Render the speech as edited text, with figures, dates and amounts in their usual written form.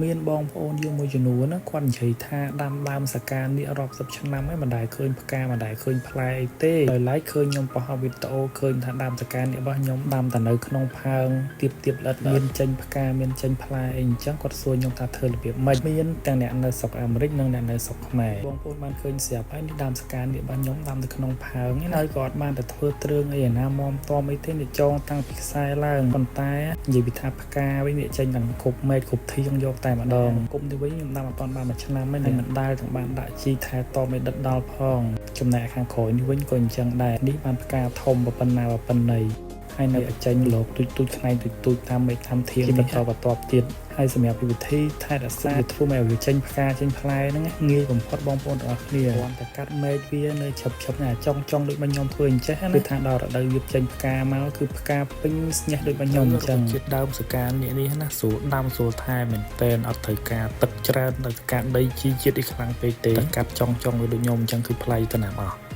មានបងប្អូនយើងមួយចំនួនណាគាត់និយាយថាដាំដើមសកានេះរាប់សិបឆ្នាំហើយមិនដែលឃើញផ្កាមិនដែលឃើញផ្លែអីទេដោយឡែកឃើញខ្ញុំបង្ហោះវីដេអូឃើញថាដើមសកានេះរបស់ខ្ញុំដាំតែនៅក្នុងផើងទៀបទៀបល្អិតមានចេញផ្កាមានចេញផ្លែអីអញ្ចឹងគាត់សួរខ្ញុំថាធ្វើរបៀបម៉េចមានទាំងអ្នកនៅស្រុកអាមេរិកនិងអ្នកនៅស្រុកខ្មែរបងប្អូនបានឃើញស្រាប់ហើយនេះដើមសកានេះរបស់ខ្ញុំដាំនៅក្នុងផើងណាហើយក៏អត់បានតែធ្វើទ្រើងអីឯណាមមតមអីទេនេះចងតាំងពីខ្សែឡើងប៉ុន្តែនិយាយពីថាផ្កាវិញនេះចេញទាំងគ្រប់មេតគ្រប់ធៀងយកតែម្ដងគុំនេះវិញខ្ញុំដាំអត់ទាន់បានមួយឆ្នាំទេហើយមិនដែលទាំងបានដាក់ជីថែទាំឲ្យដិតដល់ផងចំណែកខាងក្រោយនេះវិញក៏អញ្ចឹងដែរនេះបានផ្កាធំប៉ុណ្ណាប៉ុណ្ណីហើយនៅតែចេញលោកទូចទូចខ្នែងទូចទូចតាមមេឃតាមធៀងជាបន្តបន្ទាប់ទៀតហើយសម្រាប់វិធីថែរក្សាវាធ្វើឲ្យវាចេញផ្កាចេញផ្លែហ្នឹងងាយបំផុតបងប្អូនទាំងអស់គ្នាគ្រាន់តែកាត់មែកវានៅឆឹបឆឹបណាចុងចុងដូចបាញ់ខ្ញុំធ្វើអញ្ចេះណាគឺថាដល់រដូវវាចេញផ្កាមកគឺផ្កាពេញស្ញេះដូចបាញ់ខ្ញុំអញ្ចឹងជាតិដើមសកានេះនេះណាស្រួលដាំស្រួលថែមែនតែនអត់ត្រូវការទឹកច្រើនត្រូវការដីជីជាតិអីខ្លាំងពេកទេតែកាត់ចុងចុងវាដូចខ្ញុំអញ្ចឹងគឺផ្លែទៅណាអស់។